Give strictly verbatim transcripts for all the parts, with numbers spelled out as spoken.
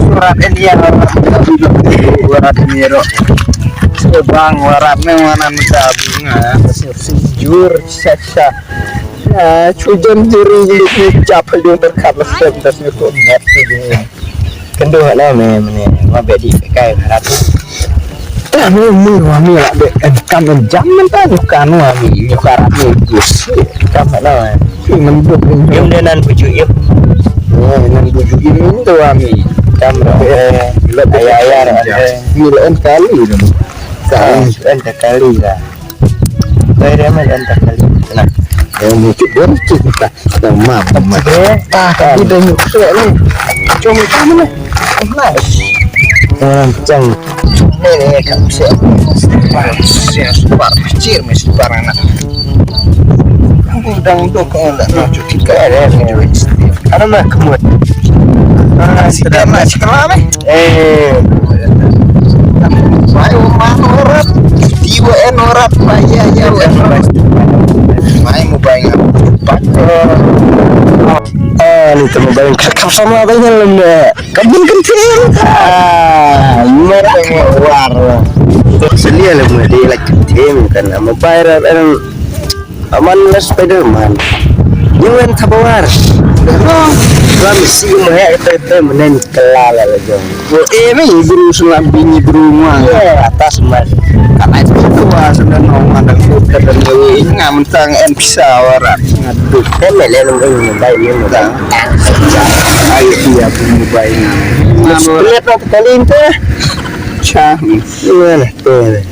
Surat ini ya, surat ini ro. Bang, warap me wana mata bunga. Sejur, sesa. Ah, chujan juri juri ni chap jung terkat lesem tas ni ko net tu je. Kendu na me mene ma bedi kai harap. Ta me mu wa mi la be en kam en jam men ta nyuka nu wa mi nyuka rap mi jus. Kam na me. Yum de nan buju yum. Oh, nan buju yum tu wa mi. Kam na be. Aya aya. Mi la en kali. Sa en kali la. Bai re ma jan ta kali. Na. Eh, ni ki bon ki ta. Ta ma ma. Eh, ta ka di da nyuk se ni. Jom ka mana? Na. Orang cang. Ni ni ka se. Super, super, cir me super anak. Aku dang dok ka na cuti ka. Ada ma kemut. Ah, si ka ma si ka ma. Eh. Bai umma norat. Tiwa en norat. Bai ya ya en norat. Mai mu bai ngam. Pak. Ah, ni temu bai ngam. Kap sama bai ngam. Kabun kentil. Ah, mera war. Selia le mu di lagi kentil kan. Mu bai rar en. Aman la Spider-Man. Ni wen thapawar. Ba misi mo he te te menen kala la la jong. Wo e me bru sula bini bru ma. Atas ma. Kata itu wa senda no ma da ko ka da ni nga mentang en pisa wara. Ngadu. Te me le nang en bai me mo da. Ayo iya pun bai nga. Split na kali inte. Cha. Ni mana te.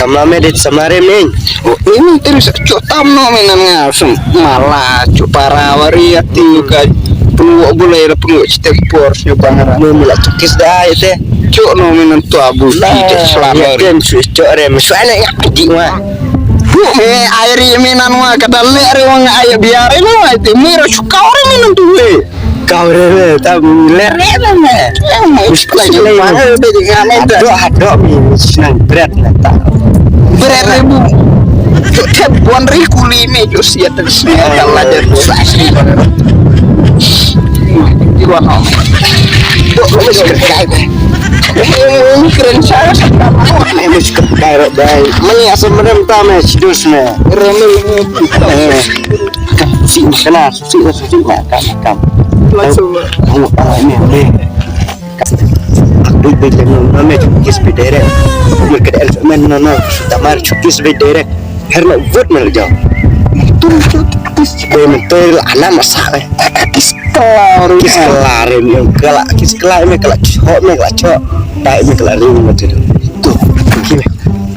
Kamla me dit samare meng. O ini terus chotam no menan nga sem mala chupara wari ati ka penguk bulai la penguk chiteng por nyo bangara. Me mula chukis da ite. Chuk no menan tu abu ti de selama re. Tem su chuk re me su ana ya di wa. Bu me airi menan wa kada le re wang ayo biar re wa ite me ro chukau re menan tu we. Kau re re ta le re re me. Mushkil le. Hado hado mi senang berat na ta. Berat re bu. Juk tep wan ri kuli me juk siat dan siat dan lajar. Juk wan om. Juk mushkil kai be. Keren sa sa. Mushkil kai ro bai. Mani asam merem ta me sidus me. Rem me. Kam si kena. Sik lah, sik lah, kam, kam. Langsung. Aku baik dengan nama kis bedere. Aku kedel men no no. Tamar kis bedere. Herna vote mel jauh. Tum kis be mentel ana masak eh. Kis kelar. Kis kelar ni kala kis kelar ni kala chok ni kala chok. Tai ni kala ring macam tu.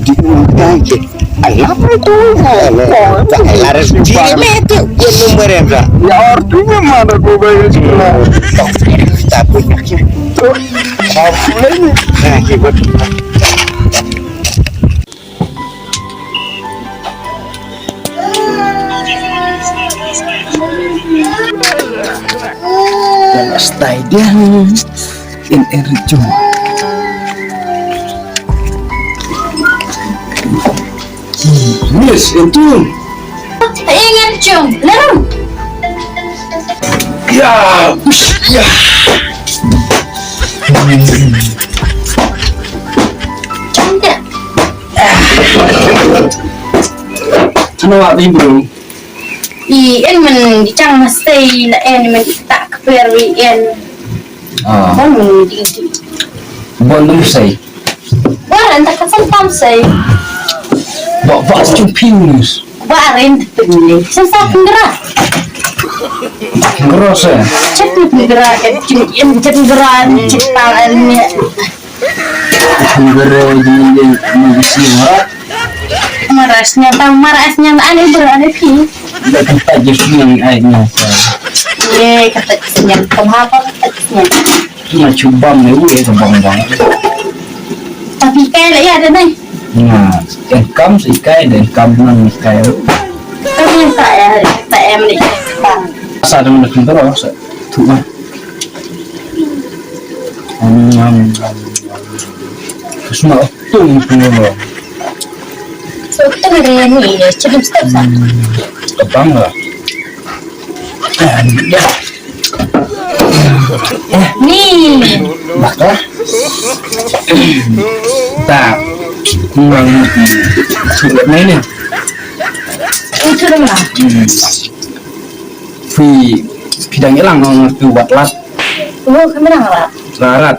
Di umkai ke. Alam tu. Alam tu. Dia ni tu. Dia nombor yang dah. Ya, artinya mana kau bayar sekolah? Tak punya. Apa ni? Nah, keyboard. Dan stay dia. In, in, jom. Miss, entum. Ingat jom, lerung. Ya, ush, ya. Cantik. Ano wa bim bro? I en men di chang masai la en men tak kper wi en. Ah. Bon men di di. Bon men sai. Wa ren tak kasan tam sai. Wa wa chung pin news. Wa ren pin ni. Sen sa pengra. Pengra sai. Cek ni pengra kan cek en cek pengra cek tal ni. Pengra ni ni ni ni. Marasnya tang marasnya ane berani pi. Dah kata je siang ai ni. Ye kata siang kau apa kata siang. Cuma cuba mewe ke bang bang. Tapi kai lah ya ada ni. Nah, income si kai dan income nang kai. Tapi tak ya tak ya ni. Sa dang nak kentor sa. Tu ah. Sma tung tu. So tu ni ni, cedum step sa. Kebang lah. Ya. Ni. Bakal. Tak. Kurang. Ni ni. Itu dah lah. Phi, phi dang ïalang noh tu wat lat. Oh, kami dah rat. Larat.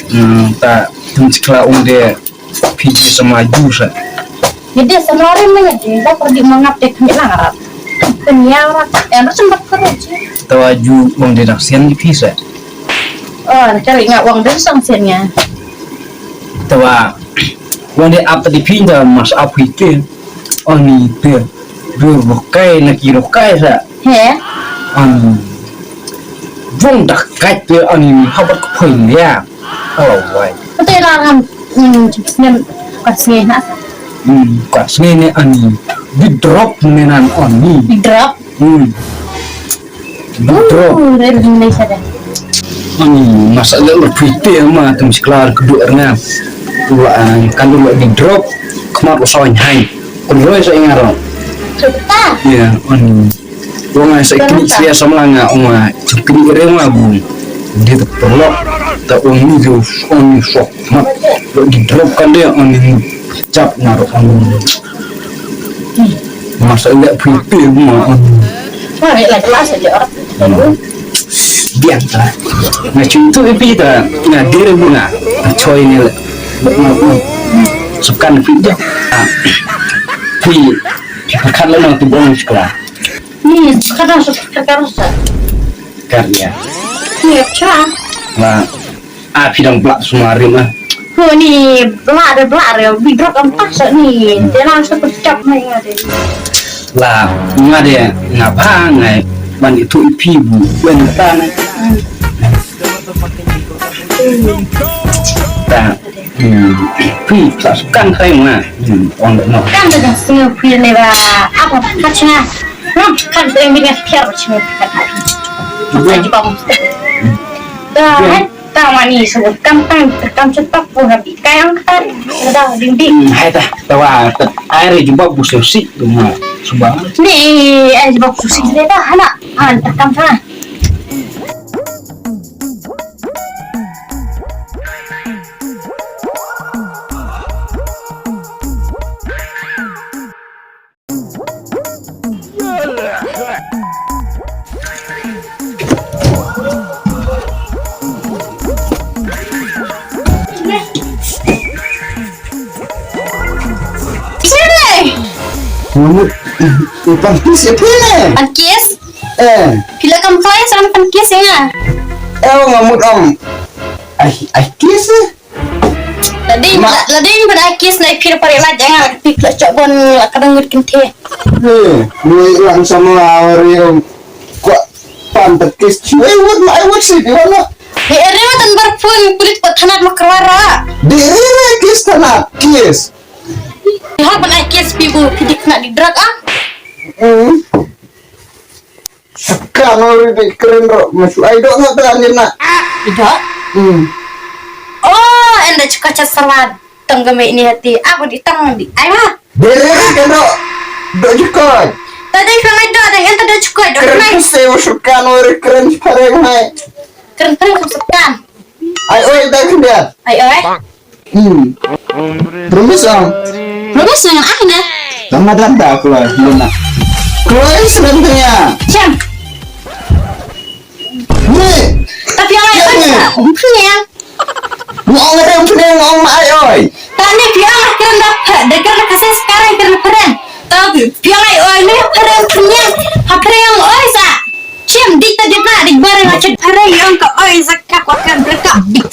Hmm, ta tun sikla ung de phi ji sama ju sa. Jadi sama rim manya de, ta pergi mangap de kami dah rat. Kami rat, eh, macam tak kerja. Tawa ju ung de dak sian di phi sa. Oh, cari ngak ung de sang sian nya. Tawa ung de ap di phi da mas ap phi te. Ani te. Ru rokai na ki rokai sa. He. Ani. Vung dak kai te ani habat ko phoin ya. Oh, wai. Te la ngam. Hmm, nem kas nge na. Hmm, kas nge ne ani. Di drop ne nan ani. Di drop. Hmm. Drop. Uh, red ni sa da. Ani masa le lo pite ma tum siklar kedu erna. Wa kan lo di drop kmat lo soin hai. Kun lo sa ingar lo. Kita. Ya, ani. Lo ngai sa kini sia samla nga ong ma kini re ma bu. Di te perlok ta ong ni jo ong ni sok. Mat lo di drop kan de ani. Chap naro ong. Masa le pite ma ani. Wah, la kelas aja orang. Biang ta. Nga chim tu ipi ta. Nga dire bu nga. Choi ni le. Sukan pi ja. Pi. Pi pakat le nang tu bong sikla. Ni, sekarang sudah terkarsa. Karya. Ni, cha. Nah. A phi dang blah sumari ma. Ho ni blah de blah de bidrok am pas ni. Dia langsung pecah mai nga de. La nga de nga ba ngai ban itu ipi bu ben ta na. Ta. Hmm. Phi sa sukan kai ma. Hmm. Ong no. Kan de sini phi le ba apa kacna. Hmm. Kan de mi ne phi apa cuma kacna. Sa jibam. Da. Ta mani sebut kam tang terkam cetak pun habis kayang kan. Dah dinding. Hmm, hai ta, tawa ta, ai re jubab bu sesi tu ma. Subang. Ni ai jubab sesi le dah anak. Han terkam sana. Sini. Ngamut, eh, eh, pan kis ya phi ne? Pan kis? Eh. Phi la kam fai sa pan kis ya nga. Eh, ngamut om. Ai, ai kis eh. Lada, lada ban ai kis na phi pare la janga phi la chok bon la ka dang ngut kynthei. Ni, ni lang sama la ri ko pan ta kis. Wei wut ma ai wut si phi wala. Ni ri ma tan bar phone pulit ko thanat ma krawara. Di ri ri kis thanat kis. Ha ban ai kis phi bu phi dik na di drug ah. Hmm. Sekan ori di keren ro masu ai dok ngat tengah ni nak. Ida. Hmm. Oh, enda cuka chat sarwat. Tang game ini hati. Aku di tang di. Ai ma. Dere kan dok. Dok cuka. Tadi kan ai dok, enda dok cuka. Dok keren mai. Kese sekan ori keren sekarang mai. Keren keren sekan. Ai oi dah kan dia. Ai oi. Hmm. Promise ang. Promise ang ah na. Lama dah dah aku lah luna. Chloe sebenarnya. Siang. Ni. Tapi yang lain kan. Ni. Ngong ada punya ngong mai oi. Tadi biar lah kena dapat. Dah kena kasih sekarang kena peren. Tapi biar lah oi ni peren punya. Apa yang oi sa? Siang di tadi pernah di barang macam peren yang ke oi sa kak wakan berkak big.